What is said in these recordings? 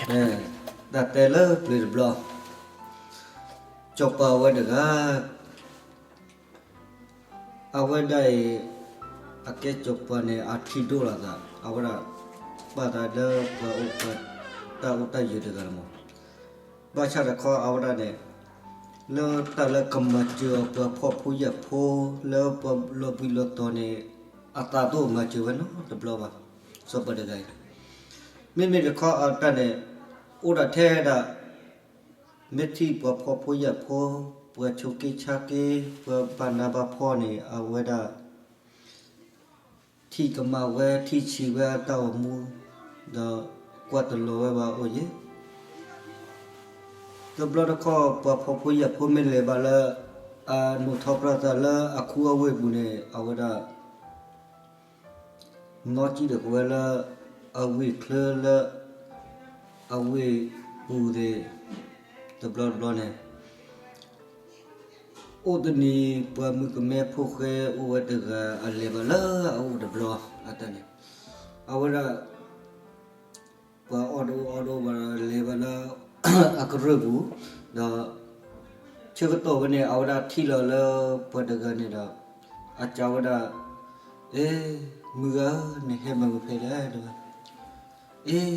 တၢ်တဲလၢပျၢၤတဘျီ, စီၤပၤဝဲတဂၤ အဝဲဒၣ်အံၤ အကဲစီၤပၤန့ၣ် အထံၣ်ဒိၣ်လီၤသး, အဝဲဒၣ် ပာ်သးလၢပှၤအိၣ်ပှၤတၢ်အိၣ်တၢ်ယၢၤတဂၤလီၤမး. ဘၣ်ဆၣ်တခီအဝဲဒၣ်န့ၣ် လၢတၢ်လၢကမၤစၢၤအီၤပှၤဖှီၣ်ဖိယာ်ဖိ လၢပှၤလီၤဘှံးလီၤတီၤန့ၣ် အသးတအိၣ်မၤစၢၤဝဲနီတဘျီဘၣ်, စီၤပၤတဂၤအံၤ. မ့မ့ၢ်တခီအတၢ်န့ၣ် အိၣ်ဒၣ်ထဲဒၣ် မ့ၢ်ထံၣ်ပှၤဖှီၣ်ဖိယာ်ဖိ, ပှၤဆိးက့ဆါက့, ပှၤဘၣ်နးဘၣ်ဖှီၣ်န့ၣ် အဝဲဒၣ် ထံၣ်ကမၣ်ဝဲ ထံၣ်ဆံးဝဲအတၢ်အိၣ်မူ, ဒီးကွၢ်တလီၤဝဲဘၣ်အိၣ်ယဲၢ်. တဘျီတခီၣ် ပှၤဖှီၣ်ဖိယာ်ဖိမ့ၢ်လဲၤဘၣ်လၢ အနိးထီၣ်ပြၢသးလၢအခူအဝ့ၢ်ပူၤန့ၣ် အဝဲဒၣ် နီၢ်ကံၣ်ဒီးကဝဲလၢ အဝ့ၢ်ချၢလၢ အဝ့ၢ်ပူၤသ့ၣ် တဘျီတဘျီန့ၣ် အိၣ်တနံၤ ပှၤမုၣ်ကမဲဖိဃဲအိၣ်ဝဲတဂၤ အလဲၤဘၣ်လၢအအိၣ်တဘျီ အတၢ်န့ၣ် အဝဲဒၣ် ပှၤအီၣ်တအိၣ်အီတအိၣ်ဘၣ်ဒီး လဲၤဘၣ်လၢ အကရၢၢ်ပူၤ, ဒီး ဆၢကတီၢ်ဝဲန့ၣ် အဝဲဒၣ်ထံၣ်လီၤလၢပှၤတဂၤန့ၣ်ဒီး အစံးဝဲဒၣ်, အ့, မုၢ်ဂၤ, နဟဲမၤမုာ်ဖဲလဲၣ် တဲဝဲ, အ့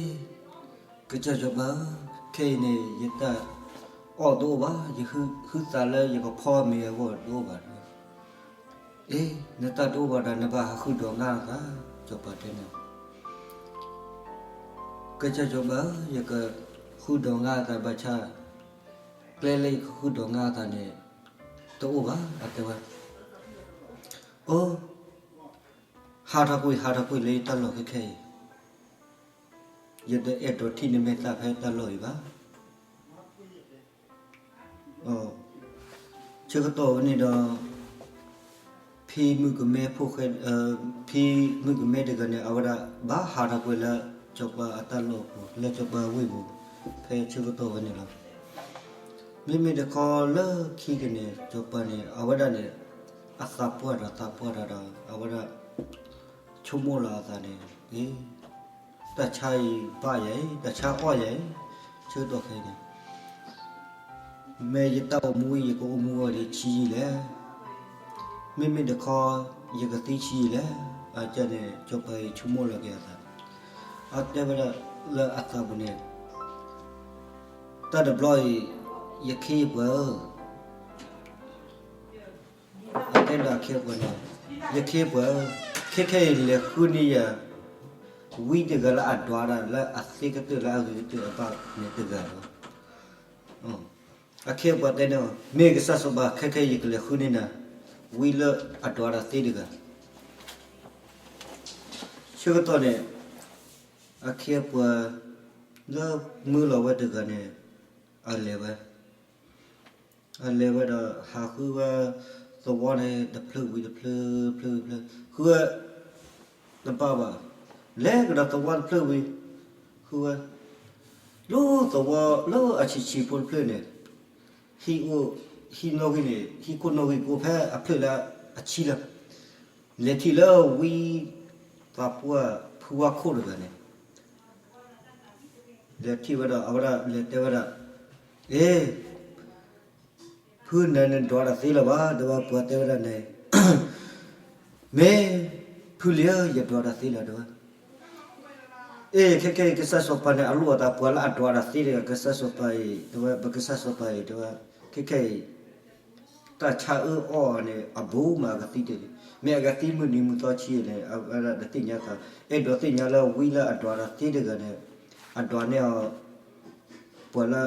ကစၢ်စီၤပၤဧၢ, ခဲအံၤန့ၣ် ယတၢ်အီၣ်တအိၣ်ဘၣ်, ယဟုသးလၢယကဖီမ့ၤအဂီၢ်တအိၣ်ဘၣ်. အ့, နတၢ်တအိၣ်ဘၣ်ဒီး နဘၣ်ဟးဃုဒီးငါအသး, စီၤပၤတဲန့ၣ်. ကစၢ်စီၤပၤဧၢ, ယကဃုဒီးငါအသးဘၣ်ဆၣ်, ကျဲလၢယကဃုဒီးငါအသးန့ၣ် တအိၣ်ဘၣ် အတဲဝဲ. အိ, ဟးထီၣ်ကွံာ် ဟးထီၣ်ကွံာ်လၢယတၢ်လီၢ်ခဲခဲအံၤ, ယတအဲၣ်ဒိးထံၣ်နမဲာ်သၣ်ဖဲတၢ်လီၢ်အံၤဘၣ်. ဆၢကတီၢ်ဝဲန့ၣ်ဒီး ဖံမုၣ်ကမဲဖိဃဲ, ဖံမုၣ်ကမဲတဂၤန့ၣ် အဝဲဒၣ်ဘၣ်ဟးထီၣ်ကွံာ်လၢစီၤပၤအတၢ်လီၢ်ပူၤ လၢစီၤပၤဝ့ၢ်ပူၤ ဖဲဆၢကတီၢ်ဝဲန့ၣ်လီၤ. မ့မ့ၢ်တခီလၢခံကန့ၣ် စီၤပၤန့ၣ် အဝဲဒၣ်န့ၣ် အသးပှၢ်ဒီးသးပှၢ်တၢ်ဒီး အဝဲဒၣ် ဆိကမိၣ်လီၤအသးန့ၣ် အ့, တၢ်ဆါအံၤဘၣ်ယၤအံၤ, တၢ်ဆါအီၣ်ယၤအံၤ, ဆၢကတီၢ်ခဲအံၤန့ၣ် မ့ၢ်ယတၢ်အိၣ်မူအံၤ ယကအိၣ်မူအီၤဒ်ဆံးယံာ်လဲၣ်, မ့မ့ၢ်တခီ ယကသံဆံးယံာ်လဲၣ်, အကန့ၣ် စီၤပၤအံၤဆိကမိၣ်လီၤက့ၤအသး, အတဲဝဲဒၣ်လၢအသးပူၤန့ၣ် တၢ်တဘျီအံၤ ယခ့ယပှၤဧၢ, အတဲဒီးအခ့အပှၤန့ၣ်, ယခ့ယပှၤဧၢ, ခဲခဲအံၤလဲၤဃုန့ၢ်ယၤ ဝံတဂၤလၢအဒွးတၢ်လၢအဂ့ၤကတၢၢ်အဘၣ်န့ၣ်တဂၤလီၤ. အခ့အပှၤတဲန့ၣ်, မ့ၢ်ကစၢ်စီၤပၤ ခဲခဲအံၤယကလဲၤဃုန့ၢ်နၤ ဝံလၢအဒွးတၢ်သ့တဂၤ ဆၢကတီၢ်န့ၣ် အခ့အပှၤလၢမၢလီၤဝဲတဂၤန့ၣ် အလဲၤဝဲ, အလဲၤဝဲဒီးဟးဃုဝဲသဝီန့ၣ် တဖျၢၣ်ဝံၤတဖျၢၣ် တဖျၢၣ်ဝံၤတဖျၢၣ် ဃုဝဲတဘၣ်ဘၣ်, လဲၤကဒီးသဝီတဖျၢၣ်ဝံၤ ဃုဝဲ လၢသဝီလၢအဆံးဆံးဖိတဖျၢၣ်န့ၣ် ဟံၣ်အိၣ်, ဟံၣ်နီၣ်ဂံၢ်န့ၣ် ဟံၣ်ခိၣ်နီၣ်ဂံၢ်ကအိၣ်ဖဲအဖျၢၣ်လၢအဆံလီၤ. လဲၤထံၣ်လၢဝံသးပှၢ်ဖုဝါခိၣ်တဂၤန့ၣ် လဲၤထံၣ်ဝဲဒီး အဝဲဒၣ်လဲၤတဲဝဲဒၣ်, အ့, ဖုနၤနဒွးတၢ်သ့လၢၤဘၣ် တဲဝဲ, ပှၤတဲဝဲဒၣ်န့ၣ်, မ့ၢ်ဖုလံဧၢ ယဒွးတၢ်သ့လီၤ တဲဝဲ. အ့, ခဲခဲအံၤ ကစၢ်စီၤပၤန့ၣ် အလိၣ်အသး ပှၤလၢအဒွးတၢ်သ့တဂၤ ကစၢ်စီၤပၤအံၤ တဲဝဲ, ပကစၢ်စီၤပၤအံၤ တဲဝဲ, ခဲခဲအံၤ တၢ်ဆါအၢအီၣ်န့ၣ် အဘူးမးအကသံတဂ့ၤ, မ့ၢ်အကသံမုၢ်နံၤမုၢ်သီဆံးန့ၣ် အဝဲဒၣ်တသ့ၣ်ညါသး, အဲၣ်ဒိးသ့ၣ်ညါလၢဝံလၢအဒွးတၢ်သ့တဂၤန့ၣ် အဒွးန့ၢ်အီၤ, ပှၤလၢ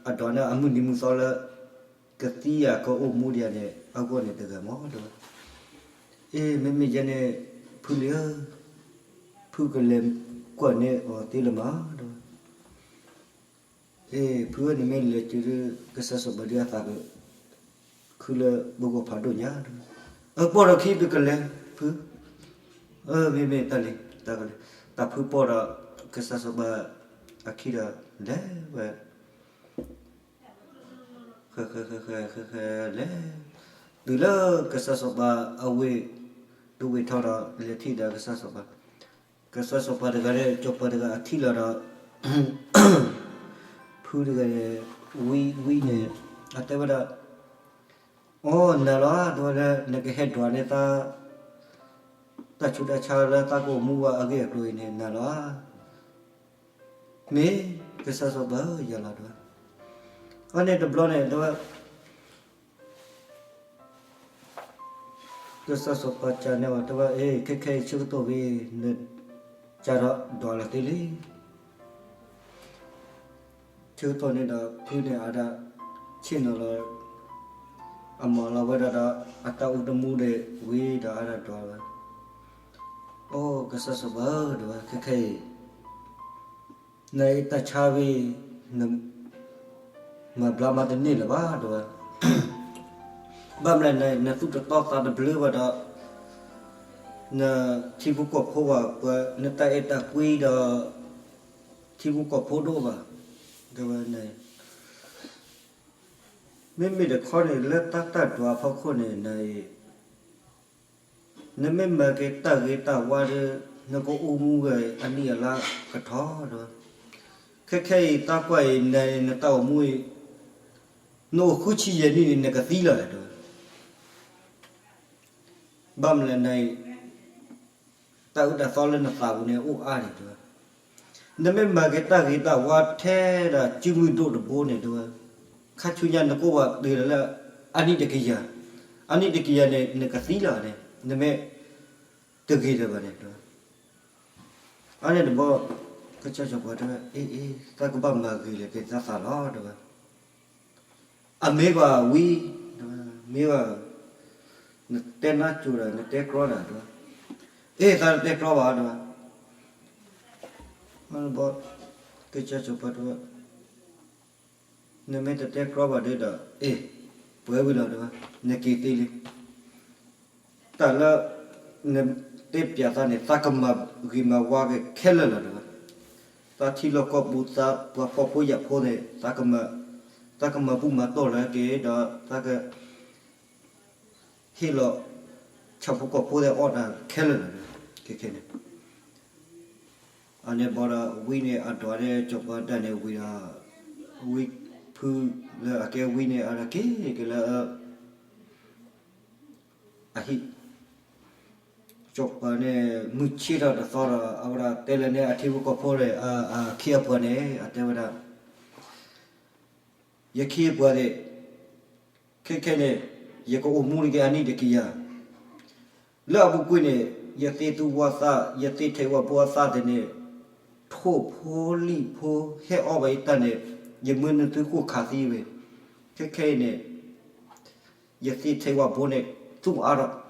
အဒွးန့ၢ်အီၤအမုၢ်နံၤမုၢ်သီလၢ ကသံယၤကအိၣ်မူဒံးယၤန့ၣ် အဂီၢ်န့ၣ်တဂၤမး တဲဝဲ. အ့, မ့မ့ၢ်ယဲန့ၣ် ဖုလံဧၢ, ဖုကလဲၤကွၢ်န့ၢ်အီၤသ့လၢၤမး တဲဝဲ. အ့, ဖုဧၢ နမ့ၢ်လဲၤတုၤလၢ ကစၢ်စီၤပၤဒုးအသးကခုလၢပဂီၢ်ဖးဒိၣ်ညါ တဲဝဲ. အၢ, ပီၢ်ဒီးခံပကလဲၤ ဖု, အၢ မ့မ့ၢ်တၢ်လံ, တၢ်ကလဲၤ, တၢ်ဖုပီၢ်ဒီး ကစၢ်စီၤပၤအခံဒီး လဲၤဝဲ ဃဲဃဲဃဲဃဲဃဲလဲၤ, တုၤလၢကစၢ်စီၤပၤအဝ့ၢ် တဝ့ၢ်ထီၣ်ဒီး လဲၤထံၣ်ဒီးကစၢ်စီၤပၤ, ကစၢ်စီၤပၤတဂၤဒီး စီၤပၤတဂၤအထံၣ်လီၤဒီး ဖုတဂၤန့ၣ်, ဝံ, ဝံန့ၣ်, အတဲဝဲဒၣ်, အိ, နၤလီၤ, တဲဝဲလၢ နကဟဲဒွးန့ၢ်သး တၢ်ဆူးတၢ်ဆါလၢသးကအိၣ်မူဝဲအဂ့ၢ်အကျိၤအံၤန့ၣ် နၤလီၤ. မ့ၢ်, ကစၢ်စီၤပၤဧၢ, ယၤလီၤ တဲဝဲ. အန့ၣ်တဘျီန့ၣ် တဲဝဲ ကစၢ်စီၤပၤစံးန့ၢ်အီၤ တဲဝဲ, အ့, ခဲခဲအံၤဆၢကတီၢ်ဝံၤ နစးထီၣ်ဒွးလီၤသ့လံ. ဆၢကတီၢ်န့ၣ်ဒီး ဖုန့ၣ်အဒၣ်ဆ့ၣ်နီၤလီၤ, အမၤလီၤဝဲဒၣ်ဒီး အတၢ်အိၣ်တမူဒီးဝံၤဒီးအဒၣ်ဒွးဝဲ, အိ, ကစၢ်စီၤပၤဧၢ, တဲဝဲ, ခဲခဲအံၤ နအံၤတၢ်ဆါဝံၤ နမၤဘျါမးတန့ၢ်လၢၤဘၣ် တဲဝဲ. ဘၣ်မနုၤလဲၣ်န့ၣ် နသူၣ်တတီသးတဘျၢဘၣ်ဒီး နထံဖိကီၢ်ဖိဘၣ်, ပှၤနတၢ်အဲၣ်တၢ်ကွံဒီး ထံဖိကီၢ်ဖိဒိၣ်ဘၣ်, တဲဝဲန့ၣ်. မ့မ့ၢ်တခီန့ၣ် လၢတၢ်တၢ်ဒွးအဖီခိၣ်န့ၣ် နအံၤ နမ့ၢ်မၤက့ၤတၢ်ဂ့ၤတၢ်ဝါဒီး နကအိၣ်မူဝဲအနံၣ်အလါကထီ တဲဝဲ. ခဲခဲအံၤ သးကွၢ်အံၤ န, နတၢ်အိၣ်မူအံၤ နအိၣ်ဃုဆံယဲၢ်နံၣ်န့ၣ် နကသံလီၤ တဲဝဲ. ဘၣ်မနုၤလဲၣ်န့ၣ် တၢ်အၢတၢ်သီလၢနသးပူၤန့ၣ် အိၣ်အါန့ၣ် တဲဝဲ. နမ့ၢ်မၤက့ၤတၢ်ဂ့ၤတၢ်ဝါထဲဒၣ်စုမုၢ်ဒိၣ်တဘိန့ၣ် တဲဝဲ, ခါဆူညါနကအိၣ်ဘၣ်တုၤလၢအနံၣ်တကယၤ, အနံၣ်တကယၤန့ၣ် နကသံလီၤန့ၣ် နမ့ၢ်တဂ့ၤလၢၤဘၣ်န့ၣ် တဲဝဲ. အန့ၣ်တဘျီ ကစၢ်စီၤပၤတဲဝဲ, အ့, အ့, သးကဘၣ်မၤဂ့ၤလၢၤက့ၤသးသးလီၤ တဲဝဲ. အမ့ၢ်ကွၢ်ဝံ, မ့ၢ်ကွၢ်, နတဲနါစိၤဒီး နတဲကြီတၢ် တဲဝဲ. အ့, သးတတဲကြီဘၣ် တဲဝဲ. ဘျီ ကစၢ်စီၤပၤတဲဝဲ, နမ့ၢ်တတဲကြီဘၣ်ဒီး အ့, ပှဲၤဝံၤလီၤ တဲဝဲ, နက့ၤသ့လံ. တၢ်လၢနတဲပျးသးန့ၣ် သးကမၤဂ့ၤမၤဝါက့ၤခဲလၢာ်လီၤ တဲဝဲ. သးထံလီၢ်ကီၢ်ပူၤ သးပှၤဖှီၣ်ဖိယာ်ဖိန့ၣ် သးကမၤဘူၣ်မၤတီၢ်လၢၤက့ၤဒီး သးက ဟ့ၣ်လီၤ ဆၣ်ဖိကီၢ်ဖိသ့ၣ်အီၣ်တၢ်ခဲလၢာ်လီၤ ခဲခဲန့ၣ်. အန့ၣ်ဘျီဒီး ဝံန့ၣ်အဒွးန့ၢ်စီၤပၤဒၣ်န့ၣ်ဝံၤဒီး ဝံဖုလၢအကဲဝံန့ၣ် အက့ၤက့ၤလၢ အဟံၣ်, စီၤပၤန့ၣ် မုၢ်ဆ့ၣ်ထီၣ်တသီဒီး အဝဲဒၣ်တဲလၢန့ၣ် အထံဖိကီၢ်ဖိဒီး အခ့အပှၤန့ၣ် အတဲဝဲဒၣ်, ယခ့အပှၤသ့ၣ်, ခဲခဲန့ၣ် ယကအိၣ်မူန့ၢ်က့ၤအနံၣ်တကယၤ, လၢအပူၤကွံာ်န့ၣ် ယသ့ၣ်သူဝါသၣ် ယသ့ၣ်ထဲးဝၣ်ဘိအသၣ်သ့ၣ်န့ၣ် ထိၣ်ဖိလံၣ်ဖိဟဲအီၣ်ဘၣ်ယတၢ်န့ၣ် ယမၢနသုဃိၣ်ခးသံဝဲ, ခဲခဲအံၤန့ၣ် ယသ့ၣ်ထဲးဝၣ်ဘိန့ၣ် သူၣ်အါထီၣ်,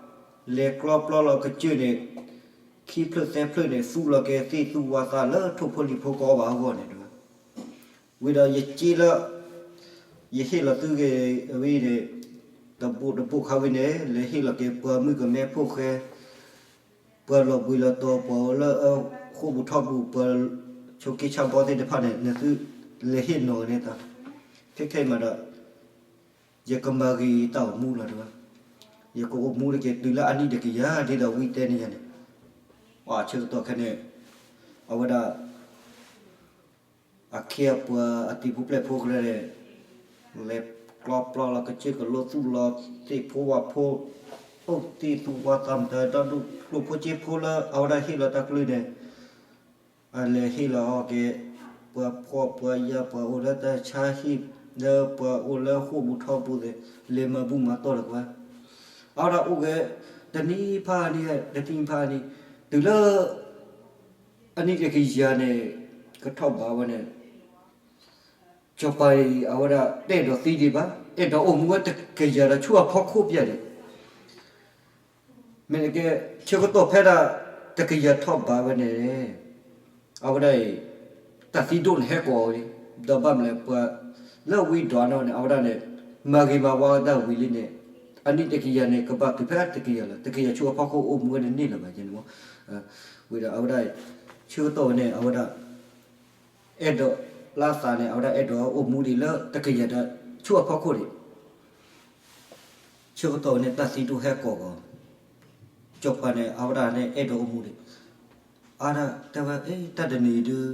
လဲၤကျီပျီလီၤကစၢၢ်န့ၣ် ခံဖျၢၣ်သၢဖျၢၣ်န့ၣ် သူလီၤက့ၤသ့ၣ်သူဝါသၣ်လၢထိၣ်ဖိလံၣ်ဖိကအီၣ်ဘၣ်အဂီၢ်န့ၣ် ဝံၤဒီးယက့လၢ ယဟ့ၣ်လီၤသုဂ့ၤဝံၤန့ၣ် တဘိးတဘိးခါဝံၤန့ၣ် လဲၤဟ့ၣ်လီၤက့ၤပှၤမုၣ်ကမဲဖိဃဲ ပှၤလီၤဘှံးလီၤတီၤ ပှၤအိၣ်လၢအဃိာ်ပူၤထီၣ်ပူၤ ပှၤဆိးက့ဆၣ်ဘီသ့ၣ်တဖၣ်န့ၣ် နသုလဲၤဟ့ၣ်နီၤန့ၢ်သး, ခဲခဲအံၤမးဒီး ယကမၤဂ့ၤတၢ်အိၣ်မူလီၤ တဲဝဲ, ယကအိၣ်မူတက့ၢ်တုၤလၢအနံၣ်တကယၤ ဒ်သိးဝံတဲန့ၢ်ယၤန့ၣ်, အဆၢကတီၢ်ခဲန့ၣ် အဝဲဒၣ် အခ့အပှၤအတံၤဖိပျဲၢ်ဖိကရၢန့ၣ် လဲၤကျီပျီလီၤကစၢၢ်ကလိသူၣ်လီၤ သ့ၣ်ဖိဝၣ်ဖိ အိၣ်သ့ၣ်သူဝါသၣ်မတၤ ဒီဒူၣ်ကျိၣ်ဖိစ့ဖိလၢအဝဲဒၣ်ဟ့ၣ်လီၤတၢ်ကလုၢ်န့ၣ် အလဲၤဟ့ၣ်လီၤအီၤက့ၤ ပှၤဖှီၣ်ပှၤယာ် ပှၤအိၣ်လၢတၢ်ဆါဟံၣ် လၢပှၤအိၣ်လၢဃိာ်ပူၤထီၣ်ပူၤသ့ၣ် လဲၤမၤဘူၣ်မၤတီၢ်လၢၤကွၢ်, အဝဲဒၣ်အိၣ်က့ၤ တနံၤဖးနံၤ တနံၤဖးနံၤ တုၤလၢ အနံၣ်တကယၤန့ၣ် ကထီၣ်ဘးဝဲန့ၣ် စီၤပၤအံၤ အဝဲဒၣ်တအဲၣ်ဒိးသံဒံးဘၣ်, အဲၣ်ဒိးအိၣ်မူဝဲတကယၤဒီးဆူအဖီခိၣ်ပျဲၢ်န့ၣ်, မ့ၢ်ကဲ ဆၢကတီၢ်ဖဲဒၣ်တကယၤထီၣ်ဘးဝဲန့ၣ် အဝဲဒၣ်အံၤ တၢ်သံဒိၣ်န့ၣ်ဟဲကိးအီၤလံ, ဒီးဘၣ်မနုၤလဲၣ် ပှၤလၢဝံဒွးန့ၣ် အဝဲဒၣ်န့ၣ် မၤဂ့ၤမၤဝါဝဲဒၣ်ဝံၤလံန့ၣ် အနံၣ်တကယၤန့ၣ် ကဘၣ်တုၤဖဲတကယၤလီၤ, တကယၤဆူအဖီခိၣ်အိၣ်မူဝဲတန့ၢ်လၢၤဘၣ်န့ၣ်မး, ဝံၤဒီးအဝဲဒၣ်အံၤ ဆၢကတီၢ်ဝဲန့ၣ် အဝဲဒၣ် အဲၣ်ဒိးလၢအသးန့ၣ် အဝဲဒၣ်အဲၣ်ဒိးအိၣ်မူဒံးလၢတကယၤဒီးဆူအဖီခိၣ်န့ၣ်, ဆၢကတီၢ်ဝဲန့ၣ် တၢ်သံဒိၣ်ဟဲကိးဂီၤ, စီၤပၤန့ၣ် အဝဲဒၣ်န့ၣ်အဲၣ်ဒိးအိၣ်မူဒံး, အဝဲဒၣ်တဲဝဲ အ့ တၢ်တနံၤအံၤဒုး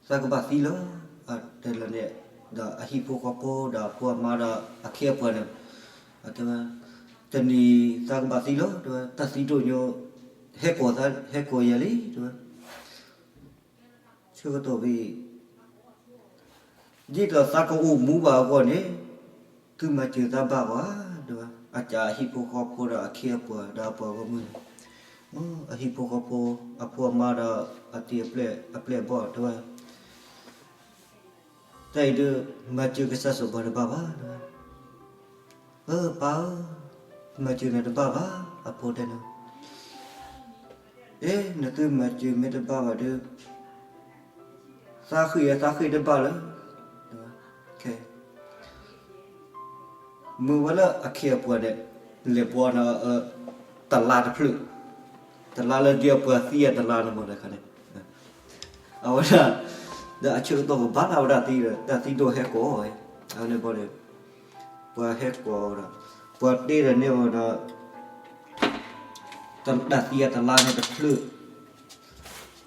သးကဘၣ်သံလၢၤ တဲလၢန့ၣ်, ဒီးအဟံၣ်ဖိဃီဖိဒီးအဖိအမါဒီးအခ့အပှၤန့ၣ်, တဲဝဲ, တနံၤသးကဘၣ်သံလီၤ တဲဝဲ, တၢ်သံဒိၣ်ညိ ဟဲကိးသး ဟဲကိးယၤလံ တဲဝဲ. ဆၢကတီၢ်ဖဲ ဒ်သိးသးကအိၣ်မူဘၣ်အဂီၢ်န့ၣ်, သုမၤစၢၤသးဘၣ်ကွၢ် တဲဝဲ. အကးအဟံၣ်ဖိဃီဖိဒီးအခ့အပှၤဒီးအပှၤဂီၢ်မုၢ်န့ၣ်, အဟံၣ်ဖိဃီဖိ, အဖိအမါဒီးအတံၤအပျဲၢ်အဘီၣ် တဲဝဲ. တၢ်အံၤဒုး မၤစၢၤကစၢ်စီၤပၤတဘၣ်ဘၣ် တဲဝဲ. အၢ ပၢ်ဧၢ, မၤစၢၤနၤတဘၣ်ဘၣ် အဖိတဲန့ၣ်. အ့ နသုမၤစၢၤမ့ၢ်တဘၣ်ဘၣ်ဒီး သးဃ့ၢ်အသးဃ့ၢ်တဘၣ်လၢၤ မ့ၢ်ဝဲလၢအခ့အပှၤန့ၣ် လဲၤဘှီန့ၣ် တလါတဖျၢၣ်, တလါလၢဒ်အပှၤသံအတလါန့ၣ်မ့ၢ်တခါန့ၣ်, အဝဲဒၣ်, ဒီးအဆၢကတီၢ်ကဘၣ်လၢအဝဲဒၣ်သံဒီး တၢ်သံဒိၣ်ဟဲကိးဝဲ, အဝဲန့ၣ်ဘီဒီး ပှၤဟဲကိးဒီး ပှၤတဲဒီးန့ၢ်ဝဲဒီး တၢ်သံအတလါန့ၣ်တဖျၢၣ်,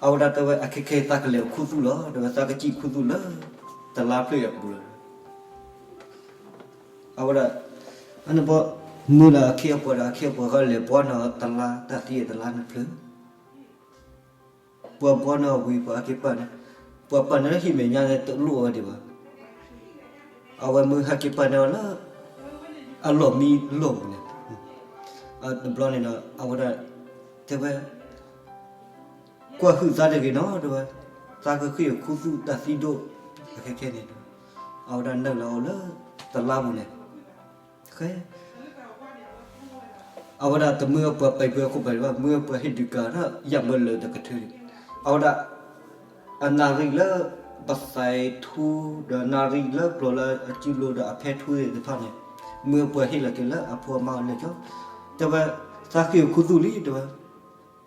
အဝဲဒၣ်တဲဝဲအခဲခဲသးကလဲၤခူသူၣ်လီၤ တဲဝဲ သးကစံၣ်ခူသူၣ်လၢ တလါဖျၢၣ်အပူၤလီၤ. အဝဲဒၣ်, အန့ၣ်ဘီ, မုၢ်လၢအခ့အပှၤဒီးအခ့အပှၤဃီလဲၤဘှီန့ၣ်တလါ တၢ်သံအတလါန့ၣ်တဖျၢၣ် ပှၤဘှီန့ၢ်ဝံၤ ပှၤဟဲက့ၤပာ်န့ၣ်, ပှၤပာ်န့ၢ်လၢဟံၣ်မဲာ်ညါန့ၣ်တလိၣ်ဝဲဒံးဘၣ်. အဝဲမုၢ်ဟဲက့ၤပာ်န့ၢ်အီၤလၢ အလီၢ်မံလီၢ်ပူၤန့ၣ်, တဘျီန့ၣ်ဒီး အဝဲဒၣ်တဲဝဲ, ကွၢ်ဟုၣ်သးတဂ့ၤနီၤ တဲဝဲ, သးကဃ့ၢ်ခူသူၣ်တၢ်သံဒိၣ် အခဲခဲန့ၣ်, အဝဲဒၣ်နုာ်လီၤအီၤလၢ တလါပူၤန့ၣ် အဝဲဒၣ်တမ့ၢ်အပှၤပာ်ဘၢအခိၣ်ပာ်ဘၢဘၣ်, မ့ၢ်အပှၤဟ့ၣ်ဒုးကၤဒီးယၢ်မၢလၢာ်တကထၢန့ၣ်, အဝဲဒၣ် အနၣ်ရံၣ်လၢ ပသးထူ ဒီးနၣ်ရံၣ်လၢပျီလၢအစုလိၤဒီးအဖဲထူသ့ၣ်တဖၣ်န့ၣ်, မ့ၢ်အပှၤဟ့ၣ်လီၤက့ၤလၢအဖိအမါအလဲၤကၠီ, တဲဝဲ, သးဃ့ၢ်ခူသူၣ်လံ တဲဝဲ,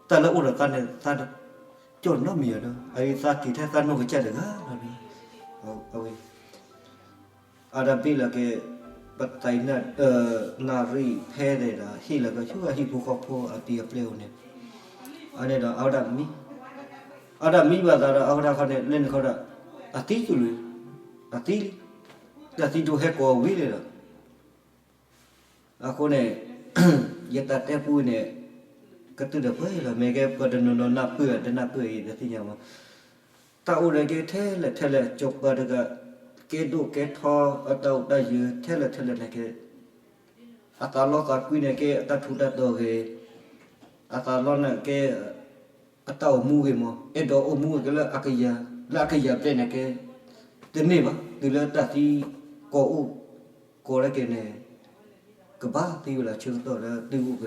တၢ်လၢအိၣ်ဒီးသးန့ၣ် သးကၠီၣ်နီတမံၤဒီး အအံၤသးက့ၤထဲသးနီၢ်ကစၢ်တဂၤလီၤ, အဝဲ အဝဲဒၣ်ဘ့ၣ်လီၤက့ၤ ပသးအံၤ နၣ်ရံၣ်ဖဲသ့ၣ်ဒီး ဟ့ၣ်လီၤက့ၤဆူအဟံၣ်ဖိဃီဖိအတံၤအပျဲၢ်အအိၣ်န့ၣ်, အန့ၣ်ဒီး အဝဲဒၣ်မံ, အဝဲဒၣ်မံဘၣ်သးဒီး အဝဲဒၣ်ခီန့ၣ် လၢန့ၣ်ခီဒီး အသံကလၢၤ, အသံလံ, တၢ်သံဒိၣ်ဟဲကိးဝံၤလံဒီး အဃိန့ၣ် ယတၢ်တဲပူန့ၣ် ကတုၤဒီးပှဲၤလီၤ, မ့ၢ်ကဲပှၤတနီၤနီၤနၢ်ပၢၢ် တနၢ်ပၢၢ်အံၤ တသ့ၣ်ညါမး, တၢ်အိၣ်ဒီးကဲထဲလဲၣ်ထဲလဲၣ် စီၤပၤတဂၤ ကဲဒိၣ်ကဲထီ အတၢ်အိၣ်တၢ်ယၢၤ ထဲလဲၣ်ထဲလဲၣ်န့ၣ်ကဲ, အသးလီသးကွံန့ၣ်ကဲ အတၢ်ထူးတၢ်တီၤဂ့ၤ, အသးလီန့ၣ်ကဲ အတၢ်အိၣ်မူဂ့ၤမး အဲၣ်ဒိးအိၣ်မူဂ့ၤကလၢအကယၤ, လၢအကယၤဘျဲၣ်န့ၣ်ကဲ တန့ၢ်ဘၣ်, တုၤလၢတၢ်သံကိးအိၣ် ကိးလၢက့ၤန့ၣ် ကဘၣ်သံဝဲလီၤ ဆၢကတီၢ်လၢသုအိၣ်က